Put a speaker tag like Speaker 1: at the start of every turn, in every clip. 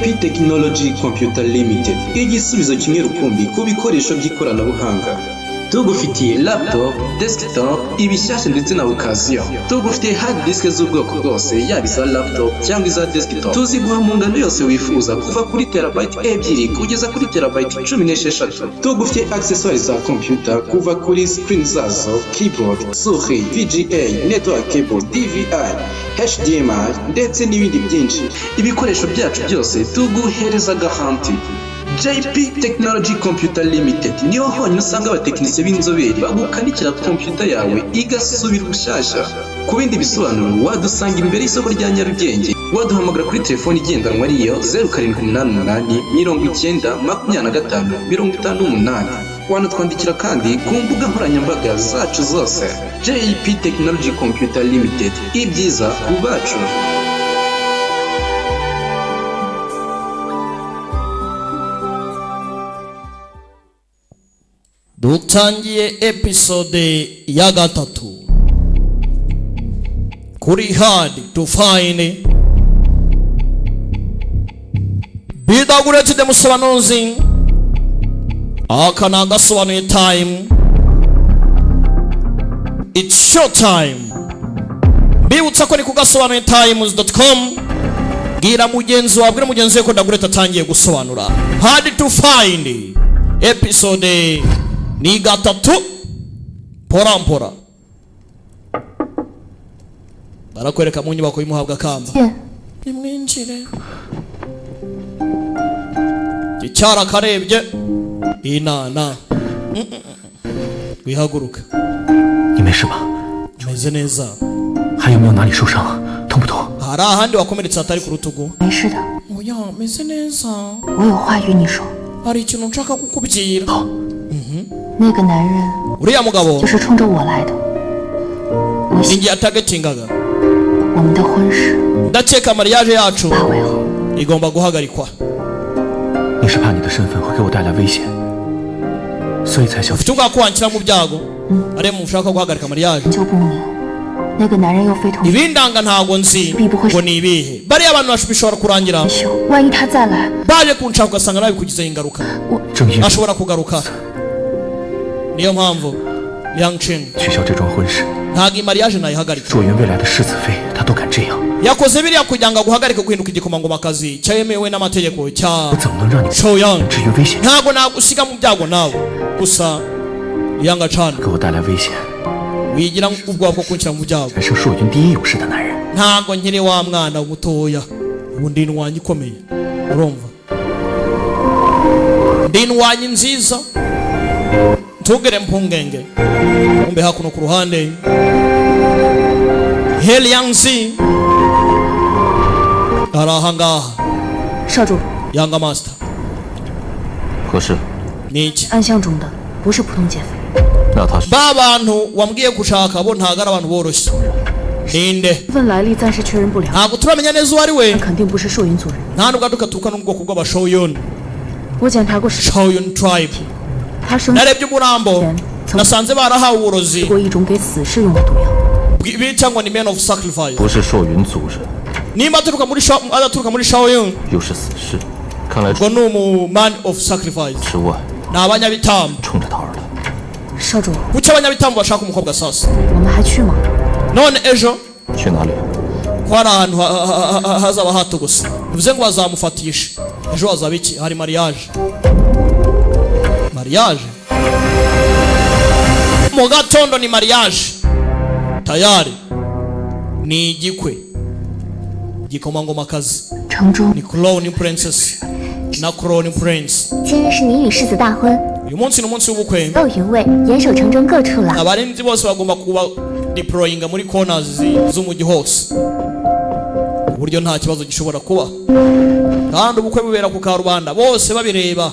Speaker 1: JP Technology Computer Limited, igisubizo kimwe rukumbi ku bikoresho by'ikoranabuhanga. Tugufitiye laptop, desktop, ibishyashya ndetse na occasion. Tugufitiye hard disk z'ubwoko bwose, yaba iza laptop cyangwa iza desktop. Tuziguha mu ngano yose wifuza, kuva kuri terabyte 2 kugeza kuri terabyte 16. Tugufitiye accessoires za computer, kuva kuri screen zazo, keyboard, souris, VGA, network cable, DVI, HDMI ndetse n'ibindi byinshi. Ibikoresho byacu byose tuguhereza garanti. JP Technology Computer Limited niho honyine usanga abatekinisiye b'inzobere bagukanikira kompiyuta yawe igasubira ubushyashya. Ku bindi bisobanuro wadusanga imbere y'isoko rya Nyarugenge, waduhamagara kuri telefoni igendanwa ariyo 0788 90 25 58. Wanatwandikira kandi ku mbuga nkoranyambaga zacu zose. JP Technology Computer Limited, ibyiza ku bacu.
Speaker 2: Dutangiye episode ya gatatu kuri Hard to Find. Bidaguretse musobanuzi, aka ni agasobanuye time, it's show time. Mbibutsa ko ni ku gasobanuye times.com. Bwira mugenzi wawe, bwira mugenzi we ko Ndaguretse atangiye gusobanura Hard to Find episode ni gatatu. Mpora mpora barakwereka mu nyubako y'umuhabwa kamba, nimwinjire. Icyara karebye inana wihaguruka.
Speaker 3: 你没事吧？
Speaker 2: Meze neza.
Speaker 3: 还有没有哪里受伤？痛不痛？
Speaker 2: Hari ahandi wakomeretse hatari ku rutugu?
Speaker 4: 没事的，
Speaker 2: Oya, meze neza.
Speaker 4: 我有话与你说。
Speaker 2: Hari ikintu nshaka kukubwira.
Speaker 4: 那个男人
Speaker 2: Uriya mugabo
Speaker 4: 就是冲着我来的。我
Speaker 2: ni njye yatagetingaga.
Speaker 4: 我们的婚事
Speaker 2: Ndakeka mariage yacu
Speaker 4: 大为后，
Speaker 2: igomba guhagarikwa.
Speaker 3: 你是怕你的身份会给我带来危险，所以才想
Speaker 2: Ufite ubwoba ko wanshyira mu byago, ariyo mpamvu ushaka guhagarika mariage.
Speaker 4: 就不明。那个男人又非同
Speaker 2: Ibindanga ntabwo nzi ngo ni ibihe. Bariya abantu bishobora kurangira
Speaker 4: 修，万一他再来，
Speaker 2: baje kunshaka ugasanga nawe bikugizeho ingaruka.
Speaker 3: 正因
Speaker 2: Ashobora kugaruka, niyo mpamvu Yang Cheng
Speaker 3: 取消这桩婚事，
Speaker 2: ntabwo iyi mariage nayihagarika.
Speaker 3: 若云未来的世子妃，她都敢这样，
Speaker 2: Yakoze biriya kugira ngo aguhagarike guhinduka igikomangomakazi cyemewe n'amategeko cya
Speaker 3: 我怎么能让你
Speaker 2: Shoyang.
Speaker 3: 至于危险？
Speaker 2: Ntabwo nagusiga mu byago nawe gusa Yang Chan
Speaker 3: 给我带来危险，
Speaker 2: wigira ubwoba bwo kunshyira mu byago.
Speaker 3: 人生朔云第一勇士的男人，
Speaker 2: Ntabwo nkiri wa mwana mutoya, ubu ndi indwanyi ikomeye, urumva, ndi indwanyi nziza, ntugere mpungenge. Umbe hakuno ku ruhande Helianzi ari ahangaha.
Speaker 4: 少主，
Speaker 2: Yanga Master.
Speaker 5: 何事？
Speaker 2: Ni iki?
Speaker 4: 暗巷中的不是普通劫匪，
Speaker 5: 那他是
Speaker 2: Ba bantu wambwiye gushaka bo ntabwo ari abantu boroshye, ninde?
Speaker 4: 身份来历暂时确认不了，
Speaker 2: Ntabwo turamenya neza uwo ari we.
Speaker 4: 但肯定不是兽云族人。
Speaker 2: Nta nubwo dukaturuka n'ubwoko bw'abashoyun.
Speaker 4: 我检查过尸
Speaker 2: Shoyun tribe.
Speaker 4: 体，他生
Speaker 2: Narebye umurambo,
Speaker 4: 前曾
Speaker 2: nasanze barahawe uburozi
Speaker 4: 吃过一种给死士用的毒药，
Speaker 2: bita ngo ni men of sacrifice.
Speaker 5: 不是朔云族人，
Speaker 2: Nimba aturuka muri adaturuka muri Shaoyun,
Speaker 5: 又是死士，看来
Speaker 2: ngo ni umu man of sacrifice,
Speaker 5: 之外
Speaker 2: ni abanyabitambo.
Speaker 5: 冲着他而来。
Speaker 4: 少主，
Speaker 2: Kuki abanyabitambo bashaka umukobwa sasa?
Speaker 4: 我们还去吗？
Speaker 2: None ejo
Speaker 5: 去哪里？
Speaker 2: ko hari ahantu hazaba hatogose, bivuze ngo bazamufatisha. Ejo hazaba iki? Hari mariage, mariage mu gatondo, ni mariage tayari, ni igikwe igikomangomakazi
Speaker 4: 城中
Speaker 2: ni crown princess na crown prince.
Speaker 6: 今日是你与世子大婚，
Speaker 2: Uyu munsi ni umunsi w'ubukwe.
Speaker 6: 窦云卫严守城中各处了。
Speaker 2: Abarinzi bose bagomba kuba deployinga muri corners z'umujyi hose, ku buryo nta kibazo gishobora kuba, kandi ubukwe bubera ku karubanda bose babireba.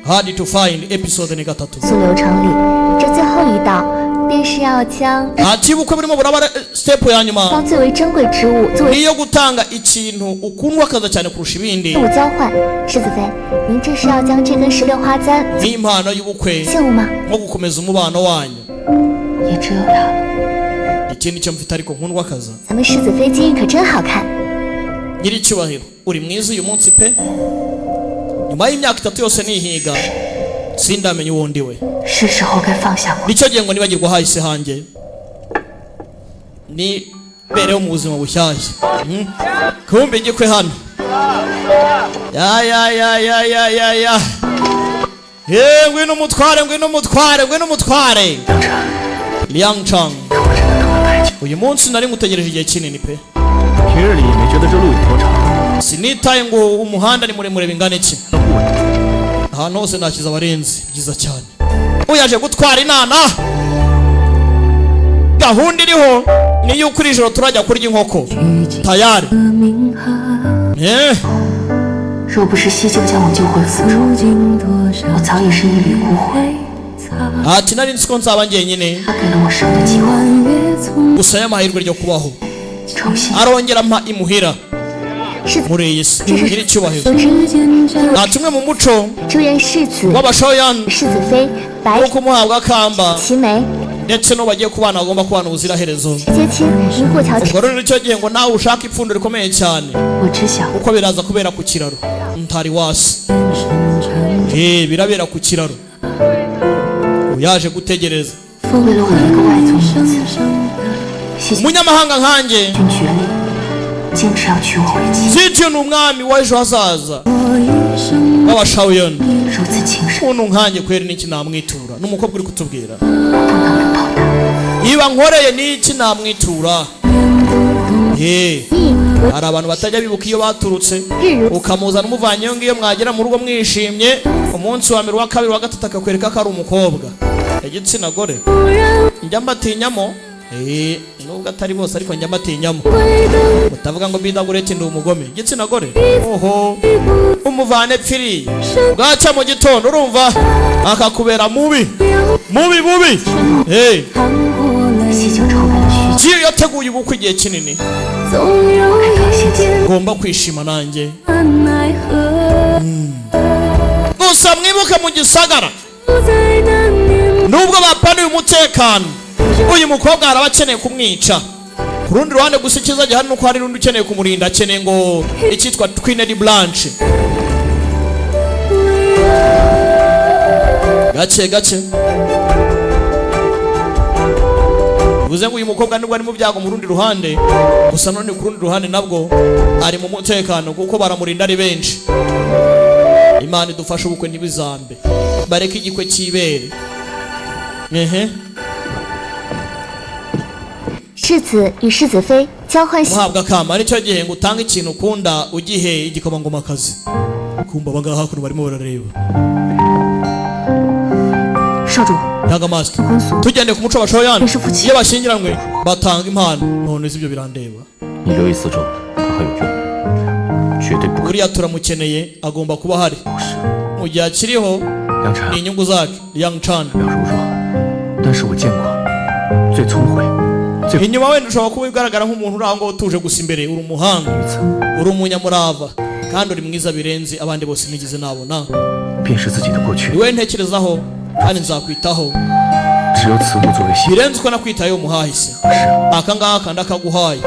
Speaker 2: Hard to Find episode ni gatatu.
Speaker 6: 速流程里，这最后一道便是要将
Speaker 2: Ati ubukwe burimo buraba, step ya nyuma
Speaker 6: 方最为珍贵之物作为
Speaker 2: niyo gutanga ikintu ukundwa akaza cyane kurusha ibindi
Speaker 6: 物交换。世子妃，您这是要将这根石榴花簪
Speaker 2: nk'impano y'ubukwe,
Speaker 6: 信物吗？
Speaker 2: nko gukomeza umubano wanyu.
Speaker 4: 也只有他了。
Speaker 2: Ikindi cyo mfite ariko nkundwa akaza.
Speaker 6: 咱们世子妃金玉可真好看。
Speaker 2: Nyiricyubahiro, uri mwiza uyu munsi pe. Nyuma y'imyaka 3 yose nihiga, sindamenya uwo ndi we.
Speaker 4: 是时候该放下我。
Speaker 2: Nicyo gihe ngo nibagirwa hahise hanjye, ni bereho mu buzima bushyashya. Kumbe igikwe hano, ya ya ya ya ya ya ya. Ye, ngwino umutware, ngwino umutware, ngwino umutware. Liang Chang, uyu munsi nari ngutegereje igihe kinini pe.
Speaker 3: 平日里没觉得这路有多长，
Speaker 2: Sinitaye ngo umuhanda ni muremure bingana iki, ahantu hose nashyize abarinzi. Byiza cyane. Uyaje gutwara inana. Gahunda iriho ni yuko iri joro turajya kurya inkoko tayari. Eh.
Speaker 4: 若不是西舅将我救回府中，我早已是一缕孤魂。
Speaker 2: Ati nari nzi ko nzaba njyenyine.
Speaker 4: 他给了我生的机会，
Speaker 2: Gusa y'amahirwe ryo kubaho
Speaker 4: 重新
Speaker 2: arongera ampa imuhira muri iyi si. Nyiricyubahiro, nta kimwe mu muco
Speaker 6: 祝愿世子、
Speaker 2: w'abashoyan
Speaker 6: 世子妃白
Speaker 2: wo kumuhabwa akamba
Speaker 6: 齐眉
Speaker 2: ndetse n'uwo bagiye kubana bagomba kubana ubuziraherezo.
Speaker 6: 接亲，您过桥
Speaker 2: Ubwo rero nicyo gihe ngo nawe ushake ipfundo rikomeye cyane,
Speaker 4: 我知晓。
Speaker 2: kuko biraza kubera ku kiraro ntari wasi. Eh, birabera ku kiraro. Uyaje gutegereza.
Speaker 4: 为了我一个外族女子，西
Speaker 2: Umunyamahanga nkanjye,
Speaker 4: 军决力，坚持要娶我为妻，
Speaker 2: Zityo ni umwami w'ejo hazaza w'abashawiyoni.
Speaker 4: 如此情深，
Speaker 2: Umuntu nkanjye kweri n'iki namwitura? Ni umukobwa uri kutubwira.
Speaker 4: 不能不报答。
Speaker 2: Niba nkoreye n'iki namwitura? Eh, hari abantu batajya bibuka iyo baturutse, ukamuzana umuvanye iyo ngiyo, mwagera mu rugo mwishimye umunsi wa mbere, uwa kabiri, uwa gatatu, akakwereka ko ari umukobwa, igitsina gore. Njya mbatinyamo. Eh, nubwo atari bose, ariko njya mbatinyamo. Mutavuga ngo bidagurete ndi umugome. Igitsina gore, oho, umuvane pfiri, bwacya mu gitondo urumva akakubera mubi mubi mubi. Hey.
Speaker 4: 西舅筹备了许久，
Speaker 2: Jiyo yateguye ubukwe igihe kinini,
Speaker 4: 我该高兴起来。
Speaker 2: ngomba kwishima nanjye. Gusa mwibuke mu gisagara, nubwo bapanuye umutekano, uyu mukobwa hari abakeneye kumwica ku rundi ruhande. Gusa icyiza gihari nuko hari n'undi ukeneye kumurinda, akeneye ngo icyitwa Twined Blanche. Gake gake bivuze ngo uyu mukobwa nubwo ari mu byago mu rundi ruhande, gusa none ku rundi ruhande nabwo ari mu mutekano kuko baramurinda ari benshi. Imana idufashe ubukwe ntibizambe, bareke igikwe cy'ibere. Ehe.
Speaker 6: 世子与世子妃交换喜
Speaker 2: Muhabwa akama, nicyo gihe ngo utange ikintu ukunda ugihe igikomangomakazi. Kumva abangaba hakuno barimo barareba.
Speaker 4: 少主，
Speaker 2: Ntaga master,
Speaker 4: 婚俗
Speaker 2: tugendeye ku muco bashoyana,
Speaker 4: 是夫妻
Speaker 2: iyo bashyingiranywe batanga impano. None si ibyo birandeba?
Speaker 5: 你留意四周，他还有用，绝对不可
Speaker 2: Buriya turamukeneye, agomba kuba ahari
Speaker 5: 忽视。
Speaker 2: mu gihe akiriho,
Speaker 3: 杨晨
Speaker 2: ni inyungu zacu. Yang Chan,
Speaker 3: 表柔弱，但是我见过最聪慧、最
Speaker 2: inyuma wenda ushobora kuba ugaragara nk'umuntu uri aho ngaho utuje, gusa imbere uri umuhanga,
Speaker 3: 女子，
Speaker 2: uri umunyamurava kandi uri mwiza birenze abandi bose nigeze nabona.
Speaker 3: 便是自己的过去
Speaker 2: Ni。wowe ntekerezaho kandi nzakwitaho
Speaker 3: 只有此物作为信，
Speaker 2: birenze uko nakwitayeho muhahise.
Speaker 3: 是
Speaker 2: Aka ngaka ndakaguhaye.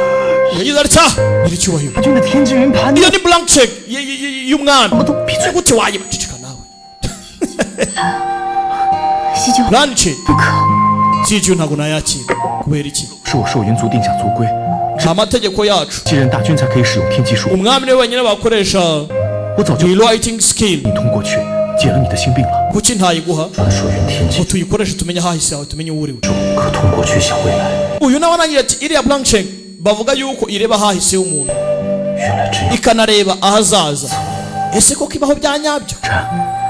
Speaker 2: Yagize atya, nyiricyubahiro.
Speaker 3: 大军的天之云盘，
Speaker 2: Iyo ni blank check y'umwami, gute wayiba? Ceceka nawe.
Speaker 4: 西舅
Speaker 2: Blank check.
Speaker 4: 不可，
Speaker 2: Siju, ntabwo nayakira. Kubera iki?
Speaker 3: 是我兽云族定下族规，
Speaker 2: Amategeko yacu,
Speaker 3: 继任大军才可以使用天机术。
Speaker 2: umwami niwe wenyine bakoresha
Speaker 3: 我早就
Speaker 2: rewriting skill.
Speaker 3: 你通过去解了你的心病了。
Speaker 2: Kuki ntayiguha
Speaker 5: 传说云天
Speaker 2: ngo
Speaker 5: 机
Speaker 2: tuyikoreshe tumenye ahahise hawe, tumenye uwo uriwe?
Speaker 5: 可通过去向未来。
Speaker 2: Uyu nawe arangira ati iriya blank check bavuga yuko ireba ahahise h'umuntu,
Speaker 5: 原来真有
Speaker 2: ikanareba ahazaza. Ese koko ibaho bya nyabyo?
Speaker 3: 臣，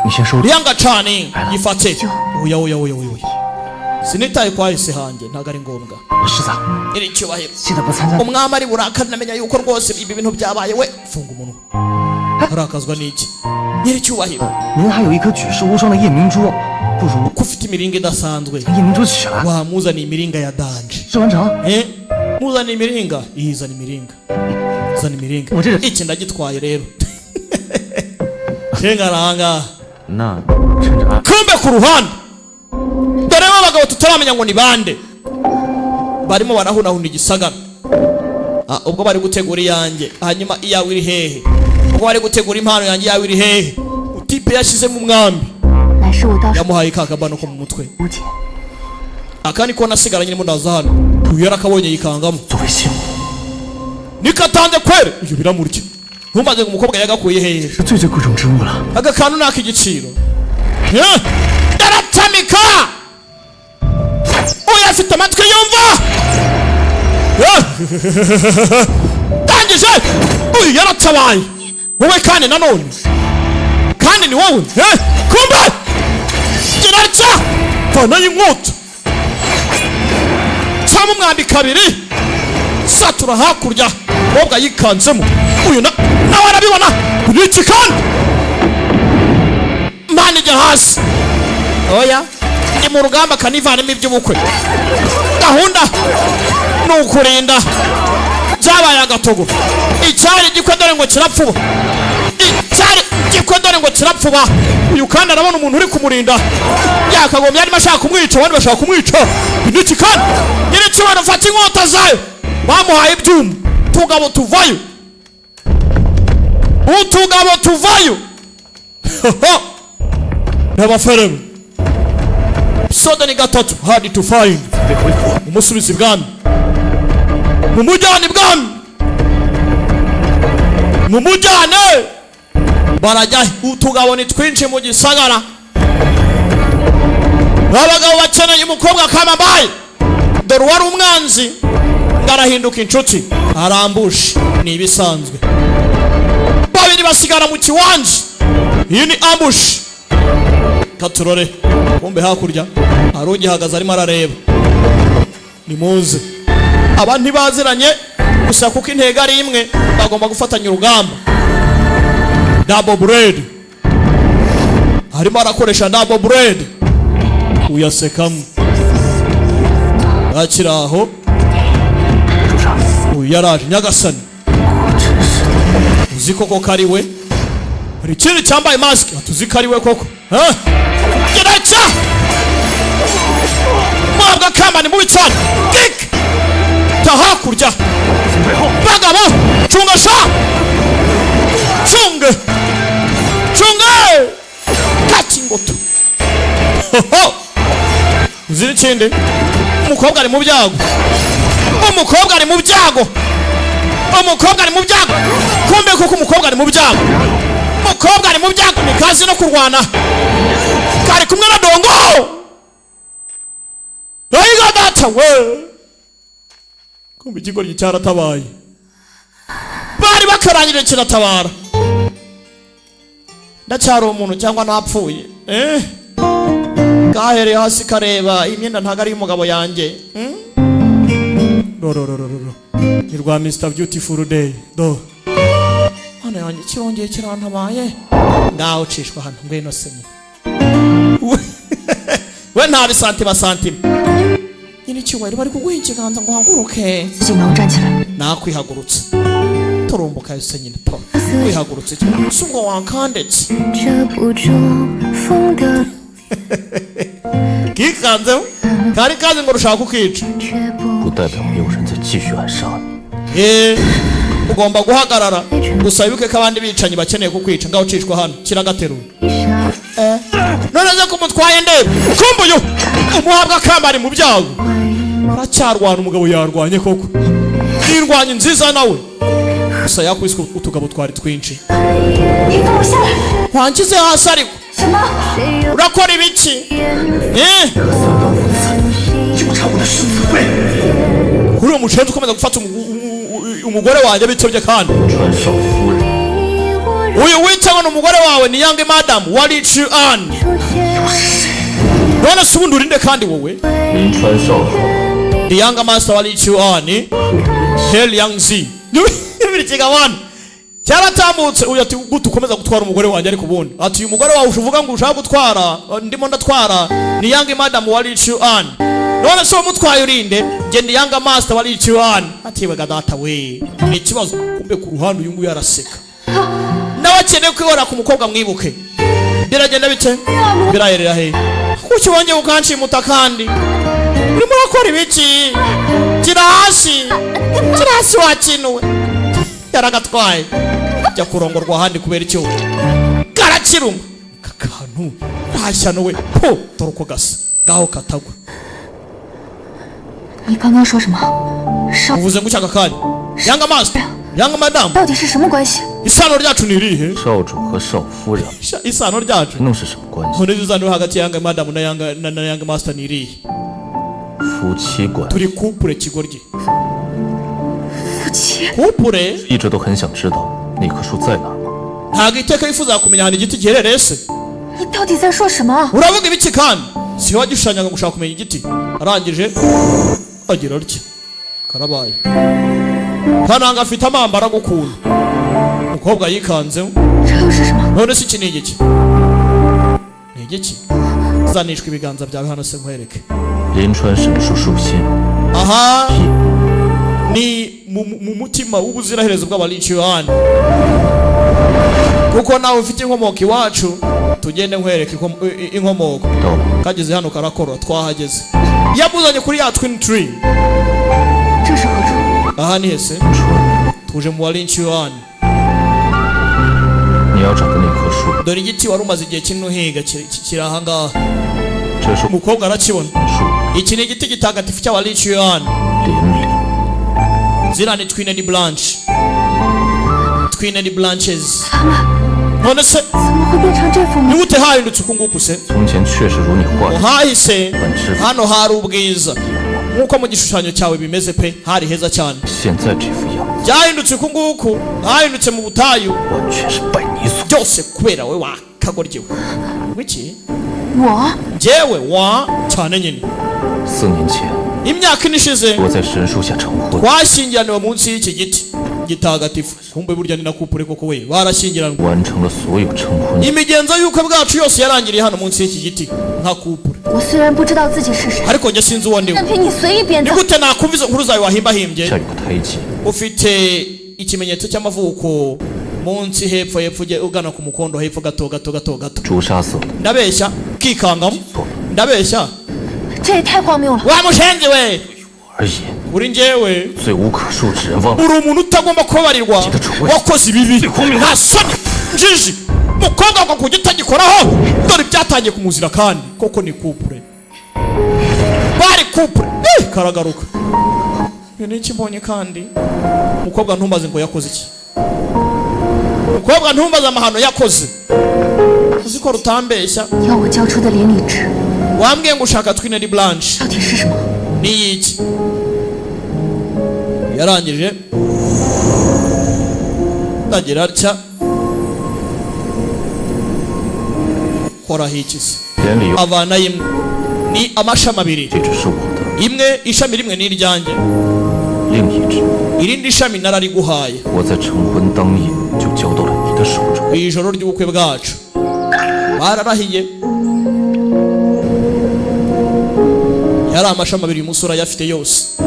Speaker 3: 你先收着。
Speaker 2: Liyanga cane, yifate. Oya oya oya oya oya, sinitaye kwa hahise hanjye, ntabwo ari ngombwa.
Speaker 3: 世子，
Speaker 2: Iri cyubahiro,
Speaker 3: 记得不参加。
Speaker 2: umwami ari burakari namenya yuko rwose ibi bintu byabaye. We, funga umunwa. Arakazwa n'iki nyiri cyubahiro?
Speaker 3: 您还有一颗举世无双的夜明珠，不如
Speaker 2: Ko ufite imiringa idasanzwe,
Speaker 3: 夜明珠取来。
Speaker 2: wamuzaniye imiringa ya danger.
Speaker 3: 试完成。
Speaker 2: Eh, muzana imiringa, izana imiringa, zana imiringa.
Speaker 3: Ubu rero-
Speaker 2: Iki ndagitwaye rero, shengaranga.
Speaker 5: 那趁着安
Speaker 2: Kumbe ku ruhande dore abagabo tutaramenya ngo ni bande barimo barahunahuna igisagara. Ah, ubwo bari gutegura iyanjye, hanyuma iyawe iri hehe? Ubwo bari gutegura impano yanjye, iyawe iri hehe? Utipe yashyizemo umwambi.
Speaker 4: 乃是我到时
Speaker 2: Yamuhaye kakabano ko mu mutwe.
Speaker 4: 无解。
Speaker 2: Aka niko nasigaranye, ndimo ndaza hano, uyu yarakabonye yikangamo.
Speaker 3: 作为信物，
Speaker 2: Nikatanze kwere, uyu biramurya. Ntumaze ngo umukobwa yagakuye hehe?
Speaker 3: 是最最贵重之物了。
Speaker 2: Aka kantu ni ak'igiciro. Eh? Aratamika. Uyu afite amatwi yumva. Eh? Tangije uyu yaratabaye. Wowe kandi nanone kandi ni wowe. Eh? Kumbe kirarya vanayo inkota, cyangwa umwambi kabiri, satura hakurya. Umukobwa yikanzemo, uyu nawe arabibona. Ni iki kandi? Mani ijya hasi. Oya, ndi mu rugamba, kanivanemo iby'ubukwe. Gahunda ni ukurinda. Byabaye agatogo. Icyari gikwe dore ngo kirapfuba, icyari gikwe dore ngo kirapfuba. Uyu kandi arabona umuntu uri kumurinda yakagombye arimo ashaka kumwica, abandi bashaka kumwica. Ni iki kandi? Nyiricyubahiro, fata inkota zayo. Bamuhaye ibyuma. Tugabo tuvayo, utugabo tuvayo n'abaferemu. Episode ni gatatu, Hard to Find. Umusubizi ibwami, mumujyane ibwami, mumujyane. Barajya. Utugabo ni twinshi mu gisagara. Abagabo bakeneye umukobwa kamambaye. Dore uwari umwanzi ngo arahinduka inshuti, arambushe ni ibisanzwe. Babiri basigara mu kiwanja. Iyi ni ambush. Katurore, kumbe hakurya hari ugihagaze arimo arareba. Nimuze, aba ntibaziranye gusa kuko intego ari imwe, bagomba gufatanya urugamba. Double blade, arimo arakoresha double blade. Uyasekamo akiri aho. Uyu yaraje. Nyagasani, uzi koko ko ari we? Hari ikindi cyambaye mask, tuzi ko ari we koko. Eh? Giraca mwabwa kamba ni mubi cyane. Dik ta hakurya. Bagabo, cunga sha, cunge, cunge, kati ingoto. Hoho. Uzi n'ikindi? Umukobwa ari mu byago, umukobwa ari mu byago, umukobwa ari mu byago. Kumbe koko umukobwa ari mu byago, umukobwa ari mu byago. Ni kazi no kurwana, kari kumwe na dongo. Ayiga data we, kumbe ikigoryi cyaratabaye, bari bakarangije kiratabara. Ndacyari umuntu cyangwa napfuye? Eh, kahereye hasi kareba imyenda ntabwo ari iy'umugabo yanjye. Hmm? Ro ro ro ro ro, ni rwa Mr Beautiful Day. Do hano yanjye kirongeye kirantabaye. Ngaho ucishwa hano, ngwino se nyine. We nta bisantima santima nyine, icyubahiro, bari kuguha ikiganza ngo uhaguruke.
Speaker 4: 自己能站起来。
Speaker 2: Nakwihagurutse, turumbuka yose nyine po kwihagurutse, si ubwo wakandetse.
Speaker 6: 遮不住风的
Speaker 2: Kikanzeho, kari kazi ngo rushaka kukica.
Speaker 6: 却不
Speaker 5: 不代表没有人在继续暗杀你。
Speaker 2: Eh, ugomba guhagarara gusa wibuke ko abandi bicanyi bakeneye kukwica. Ngaho ucishwa hano, kiragateruye.
Speaker 6: 傻。
Speaker 2: None se ko umutwaye ndeba? Kumbe uyu umuhabwa kamba mu byago, aracyarwana. Umugabo yarwanye koko, yirwanya nziza nawe, gusa yakubiswe utugabo twari twinshi.
Speaker 4: 你放我下来！
Speaker 2: Wanshyize hasi ariko.
Speaker 4: 什么？
Speaker 2: Urakora ibiki? Eh?
Speaker 3: 纠缠我的世子妃，
Speaker 2: Kuri uwo mushenzi ukomeza gufata umugore wanjye bitobye kandi.
Speaker 5: 川少夫人，
Speaker 2: Uyu witwa ni umugore wawe ni Young Madam wari An. None se ubundi urinde kandi wowe?
Speaker 5: 临川少主，
Speaker 2: The Young Master wari An Hel Yang Zi birikiga cyaratambutse. Uyu ati: "Gute ukomeza gutwara umugore wanjye?" Ariko ubundi ati: "Uyu mugore wawe uvuga ngo ushaka gutwara, ndimo ndatwara ni Young Madam wari An. None se wamutwaye urinde?" "Njye ndi Young Master wari An." Ati: "Wega data we, ni ikibazo." Kumbe ku ruhande uyu nguyu araseka, nawe akeneye kwihora ku mukobwa. Mwibuke biragenda bite? Birayerera he? Kuki wongeye ukanshimuta kandi? Urimo urakora ibiki? Kira hasi, kira hasi wakinuwe. Yaragatwaye jya kurongorwa ahandi kubera icyo karakiruma aka kantu ntashyano we po. Dore uko gasa, ngaho katagwa.
Speaker 4: 你刚刚说什么？少
Speaker 2: Uvuze ngo ucyaka kanya young master, young madam?
Speaker 4: 到底是什么关系？
Speaker 2: Isano ryacu ni irihe?
Speaker 5: 少主和少夫人
Speaker 2: Sha, isano ryacu
Speaker 5: 能是什么关系？
Speaker 2: none isano hagati ya young madam na young na young master ni irihe?
Speaker 5: 夫妻关系。
Speaker 2: Turi couple, kigoryi.
Speaker 4: 夫妻？
Speaker 2: Couple.
Speaker 5: 一直都很想知道那棵树在哪儿吗？
Speaker 2: Ntabwo iteka yifuza kumenya ahantu igiti giherereye se?
Speaker 4: 你到底在说什么？
Speaker 2: Uravuga ibiki kandi si wagishushanyaga ngo ushaka kumenya igiti? Arangije agira atya, karabaye. Kananga afite amamba aragukunda. Umukobwa yikanzemo.
Speaker 4: 这又是什么？
Speaker 2: None se iki ni igiki? Ni igiki? Zanishwa ibiganza byawe hano se nkwereke.
Speaker 5: 临川神树树心，
Speaker 2: Aha ni mu mutima w'ubuziraherezo bw'abaliciyani, kuko nawe ufite inkomoko iwacu. Tugende nkwereke inkomoko.
Speaker 5: 到了。
Speaker 2: Kageze hano karakora, twahageze. Yamuzanye kuri ya twin tree.
Speaker 4: 这是何处？
Speaker 2: Aha ni hese?
Speaker 5: 春，
Speaker 2: Tuje mu baliciyani.
Speaker 5: 你要找的那棵树，
Speaker 2: Dore igiti wari umaze igihe kinini uhiga, kiri aha ngaha.
Speaker 5: 这是
Speaker 2: Umukobwa arakibona.
Speaker 5: 树
Speaker 2: Iki ni igiti gitagatifu cy'abaliciyani.
Speaker 5: 林里。
Speaker 2: Ziriya ni twined branch, twined branches. None se
Speaker 4: 怎么会变成这副模
Speaker 2: ni gute hahindutse uku nguku se?
Speaker 5: 从前确实如你画的，
Speaker 2: Hahise hano hari ubwiza nk'uko mu gishushanyo cyawe bimeze pe, hari heza cyane.
Speaker 5: 现在这副样子，
Speaker 2: Byahindutse uku nguku, hahindutse mu butayu.
Speaker 5: 完全是拜你所。
Speaker 2: Byose kubera we wakagoryiwe wiki.
Speaker 4: 我
Speaker 2: Njyewe wa cyane nyine.
Speaker 5: 4年前，
Speaker 2: Imyaka 4 ishize
Speaker 5: 我在神树下成婚，
Speaker 2: twashyingiraniwe munsi y'iki giti gitagatifu. Kumbe burya ni na couple koko we, barashyingiranwe.
Speaker 5: 完成了所有成婚
Speaker 2: Imigenzo y'ubukwe bwacu yose yarangiriye hano munsi y'iki giti nka couple.
Speaker 4: 我虽然不知道自己是谁，
Speaker 2: Ariko njye sinzi uwo ndiwe.
Speaker 4: 任凭你随意编
Speaker 2: Ni
Speaker 4: 造。
Speaker 2: gute nakumva izo nkuru zawe wahimbahimbye?
Speaker 5: 下有个胎记，
Speaker 2: Ufite ikimenyetso cy'amavuko munsi hepfo, hepfo ujye ugana ku mukondo, hepfo gato gato gato gato.
Speaker 5: 朱砂色的。
Speaker 2: Ndabeshya? Kikangamo, ndabeshya?
Speaker 4: 这也太荒谬了！
Speaker 2: Wa mushenzi we!
Speaker 5: 而已，
Speaker 2: Uri njyewe
Speaker 5: 罪无可恕，只人忘
Speaker 2: uri umuntu utagomba kubabarirwa, wakoze ibibi, nta soni, njiji. Mukobwa ngo kujya utagikoraho. Dore byatangiye kumuzira kandi koko ni couple, bari couple. Eh, karagaruka. Iyo ni iki mbonye kandi? Mukobwa, ntumbaze ngo yakoze iki. Mukobwa, ntumbaze amahano yakoze, uzi ko rutambeshya.
Speaker 4: 要我交出的连理枝
Speaker 2: Wambwiye ngo ushaka twined branch.
Speaker 4: 到底是什么？
Speaker 2: Ni iki? Yarangije ndagira atya, koraho iki se?
Speaker 5: 连理由，
Speaker 2: Avanayo imwe, ni amashami abiri.
Speaker 5: 这只是我的，
Speaker 2: Imwe, ishami rimwe ni iryanjye.
Speaker 5: 另一只
Speaker 2: Irindi shami narariguhaye.
Speaker 5: 我在成婚当夜就交到了你的手中。
Speaker 2: Ku ijoro ry'ubukwe bwacu bararahiye. Yari amashami abiri, umusore ayafite yose.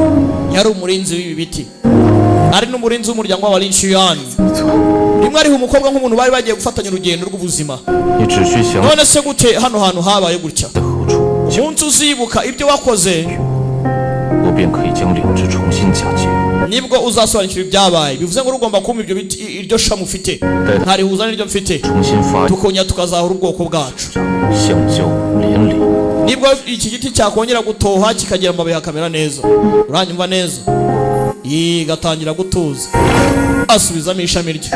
Speaker 2: Yari umurinzi w'ibi biti, ari n'umurinzi w'umuryango w'abalinshiyani. Rimwe ariho umukobwa nk'umuntu bari bagiye gufatanya urugendo rw'ubuzima.
Speaker 5: 你只需想
Speaker 2: None se gute hano hantu habaye gutya?
Speaker 5: 在何处，
Speaker 2: Umunsi uzibuka ibyo wakoze,
Speaker 5: 我便可以将两只重新嫁接。
Speaker 2: nibwo uzasobanukirwa ibyabaye. Bivuze ngo ugomba kumpa ibyo biti, iryo shami ufite nkarihuza n'iryo mfite,
Speaker 5: 重新发育，
Speaker 2: tukongera tukazahura ubwoko bwacu.
Speaker 5: 香蕉连理，
Speaker 2: Nibwo iki giti cyakongera gutoha, kikagira amababi, hakamera neza. Uranyumva neza? Igatangira gutuza, asubizamo ishami rye.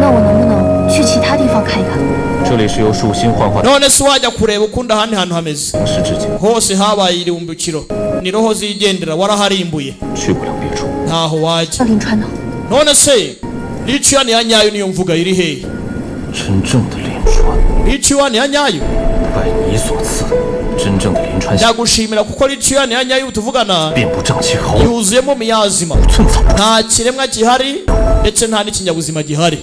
Speaker 4: 那我能不能去其他地方看一看？
Speaker 5: 这里是由树心幻化
Speaker 2: None se wajya kureba ukundi ahandi hantu hameze?
Speaker 5: 城市之间，
Speaker 2: Hose habaye irimbukiro, ni roho zigendera, waraharimbuye.
Speaker 5: 去不了别处。
Speaker 2: Ntaho wajya.
Speaker 4: 那临川呢？
Speaker 2: None se liciyani ya nyayo niyo mvuga iri hehe?
Speaker 5: 真正的临川，
Speaker 2: Liciyani ya nyayo.
Speaker 5: 拜你所赐，真正的临川
Speaker 2: Ndagushimira kuko liciyani ya nyayo tuvugana
Speaker 5: 遍布瘴气，毫
Speaker 2: yuzuyemo miyazima,
Speaker 5: 寸草不
Speaker 2: nta kiremwa gihari ndetse nta n'ikinyabuzima gihari.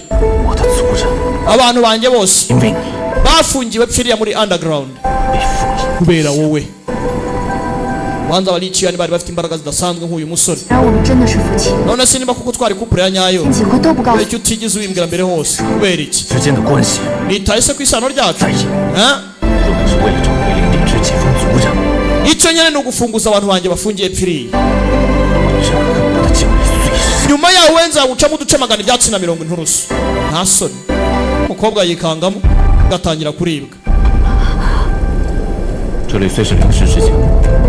Speaker 5: 我的族人
Speaker 2: Abantu banjye bose
Speaker 5: 因为你
Speaker 2: bafungiwe pfiriya muri underground
Speaker 5: 被封印。
Speaker 2: kubera wowe. Banza abaliciyani bari bafite imbaraga zidasanzwe nk'uyu musore.
Speaker 4: 然我们真的是夫妻，
Speaker 2: None se niba kuko twari couple ya nyayo,
Speaker 4: 几回都不告
Speaker 2: kubera
Speaker 4: 诉
Speaker 2: iki utigeze ubimbwira mbere hose? Kubera iki?
Speaker 5: 之间的关系，
Speaker 2: Nitaye se ku isano ryacu?
Speaker 5: 在意。
Speaker 2: Ha?
Speaker 5: 若不是为了找回灵地之解放族人，
Speaker 2: Icyo nyine ni ugufunguza abantu banjye bafungiye pfiriya.
Speaker 3: 这我的脚力随时
Speaker 2: Nyuma yawe we nzagucamo uduce magana ibyatsi na mirongo inturusu. Nta soni, umukobwa yikangamo, gatangira kuribwa.
Speaker 5: 这里虽是灵石之境，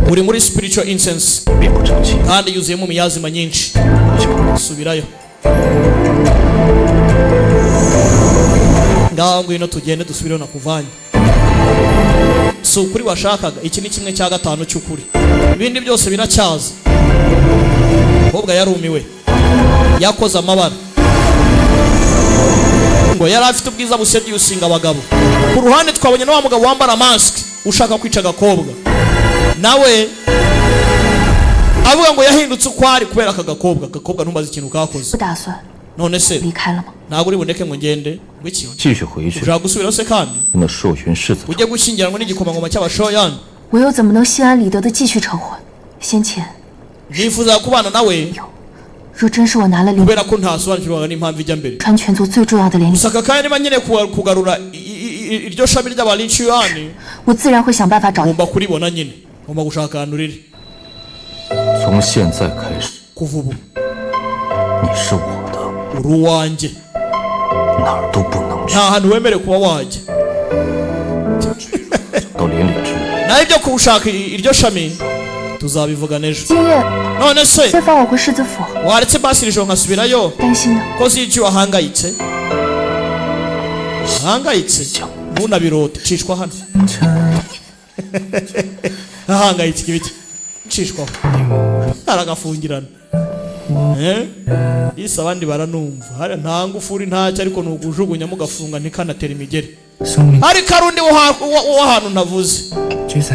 Speaker 2: Uri muri spiritual incense
Speaker 5: 并不整齐。
Speaker 2: kandi yuzuyemo imiyazima nyinshi.
Speaker 5: 回去吧。
Speaker 2: Subirayo. Ngaho ngwino tugende dusubireho nakuvanye. Si ukuri washakaga? Iki ni kimwe cya gatanu cy'ukuri, ibindi byose biracyaza. Umukobwa yarumiwe, yakoze amabara ngo yari afite ubwiza busebye usinga abagabo. Ku ruhande twabonye na wa mugabo wambara mask ushaka kwica agakobwa, nawe avuga ngo yahindutse uko ari kubera aka gakobwa. Agakobwa ntumbaze ikintu kakoze.
Speaker 4: 不打算
Speaker 2: None se
Speaker 4: 离开了吗？
Speaker 2: ntabwo uri bundeke ngo ngende? Ngo iki?
Speaker 5: 继续回去，
Speaker 2: Ushaka gusubirayo se kandi?
Speaker 5: 那朔云世子
Speaker 2: Ujye gushyingiranwa n'igikomangoma cy'abashoyani?
Speaker 4: 我又怎么能心安理得的继续成婚？先前
Speaker 2: Nifuza kubana nawe
Speaker 4: 若真是我拿了林
Speaker 2: kubera ko ntasobanukirwaga n'impamvu ijya mbere.
Speaker 4: 川全族最重要的连理，
Speaker 2: Gusa aka kanya niba nkeneye kugarura iryo shami ry'abaliciyani,
Speaker 4: 我自然会想办法找。
Speaker 2: ngomba kuribona nyine, ngomba gushaka ahantu riri.
Speaker 5: 从现在开始，
Speaker 2: Kuva ubu
Speaker 5: 你是我的，
Speaker 2: uri uwanjye,
Speaker 5: 哪儿都不能去。
Speaker 2: nta hantu wemerewe kuba wajya.
Speaker 5: 到连理枝，
Speaker 2: Naho ibyo kuwushaka iryo shami tuzabivugana ejo.
Speaker 4: 今夜
Speaker 2: None se
Speaker 4: 先放我回世子府，
Speaker 2: waretse basi iri joro nkasubirayo?
Speaker 4: 担心的。
Speaker 2: Ko si icyo ahangayitse, ahangayitse, ntunabirote. Cishwa hano, ahangayitse ibiki? Cishwaho, aragafungirana. Eh? Isi abandi baranumva hariya nta ngufuri ntacyo, ariko ni ukujugunya mugafunga ntikanatere imigeri. Ariko hari undi w'ahantu ntavuze,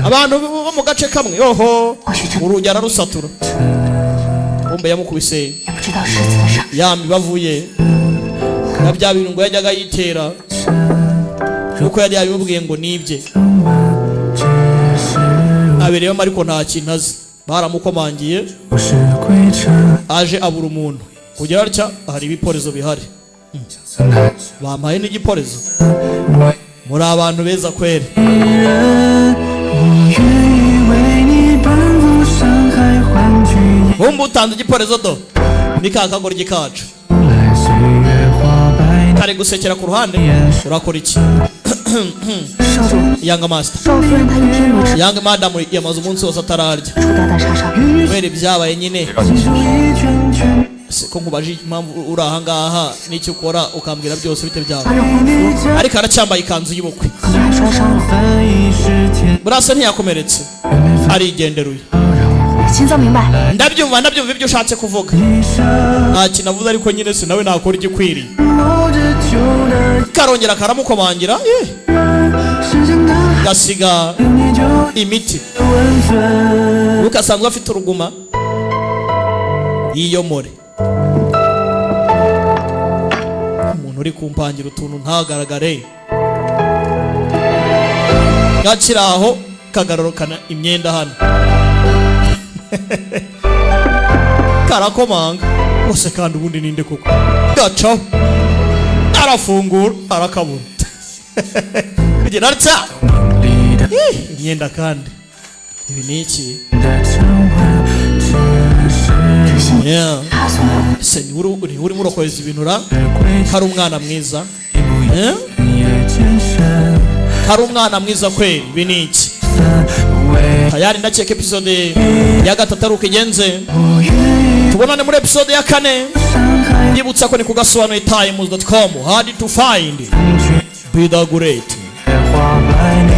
Speaker 2: abantu bo mu gace kamwe yoho, urugi ararusatura, kumbe yamukubise
Speaker 4: 也不知道世子的事。
Speaker 2: ya mibavu ye na bya bintu ngo yajyaga yitera, kuko yari yabimubwiye ngo nibye abereyemo, ariko nta kintu azi. Baramukomangiye, aje abura umuntu. Kugira atya hari ibiporezo bihari, bampaye n'igiporezo. Muri abantu beza kweri.
Speaker 7: 我愿意为你奔赴山海，换取
Speaker 2: Bumva utanze igiporezo do ni ka kagoryi kacu
Speaker 7: 来岁月花白。
Speaker 2: Kari gusekera ku ruhande. Urakora iki?
Speaker 4: 少主，
Speaker 2: Young master.
Speaker 4: 少夫人她一天没吃
Speaker 2: Young madam yamaze umunsi wose atararya
Speaker 4: 出打打杀杀，
Speaker 2: kubera ibyabaye nyine.
Speaker 5: 让你先
Speaker 7: 一圈圈
Speaker 2: Se ko nkubaje impamvu uri ahangaha n'icyo ukora, ukambwira byose, bite byawe?
Speaker 4: 穿着婚服
Speaker 2: Ariko aracyambaye ikanzu y'ubukwe.
Speaker 4: 可能还摔伤了。
Speaker 7: 翻一世天，
Speaker 2: Burasa ntiyakomeretse, arigenderuye.
Speaker 4: 秦泽明白，
Speaker 2: Ndabyumva, ndabyumva ibyo ushatse kuvuga.
Speaker 7: 一生
Speaker 2: Nta kintu avuze, ariko nyine si nawe nakora igikwiriye.
Speaker 7: 握着酒的
Speaker 2: Karongera karamukomangira, eh,
Speaker 7: 时间的
Speaker 2: gasiga
Speaker 7: 你就
Speaker 2: imiti.
Speaker 7: 温存。
Speaker 2: Luka asanzwe afite uruguma, yiyomore umuntu uri kumpangira utuntu ntagaragare. Gakiri aho kagarurukana imyenda hano, karakomanga bose. Kandi ubundi ninde koko? Gacaho, arafungura, arakabura kugira atya.
Speaker 7: 里的
Speaker 2: Ih, imyenda kandi ibi ni iki?
Speaker 7: 的长吻，只是
Speaker 4: 这信
Speaker 2: Yeah.
Speaker 4: 他送的。
Speaker 2: Ese ni urimo urakohereza ibintu ra?
Speaker 7: 归
Speaker 2: Kari umwana mwiza.
Speaker 7: 期不
Speaker 2: Eh?
Speaker 7: 也渐深。
Speaker 2: Kari umwana mwiza kweri. Ibi ni iki?
Speaker 7: 为
Speaker 2: Tayari ndakeka episode ya gatatu ari uko igenze.
Speaker 7: 我愿意
Speaker 2: Tubonane muri episode ya kane.
Speaker 7: 山海
Speaker 2: Ndibutsa ko ni ku gasobanuye times.com. Hard to find,
Speaker 7: 去
Speaker 2: be the great.
Speaker 7: 花白。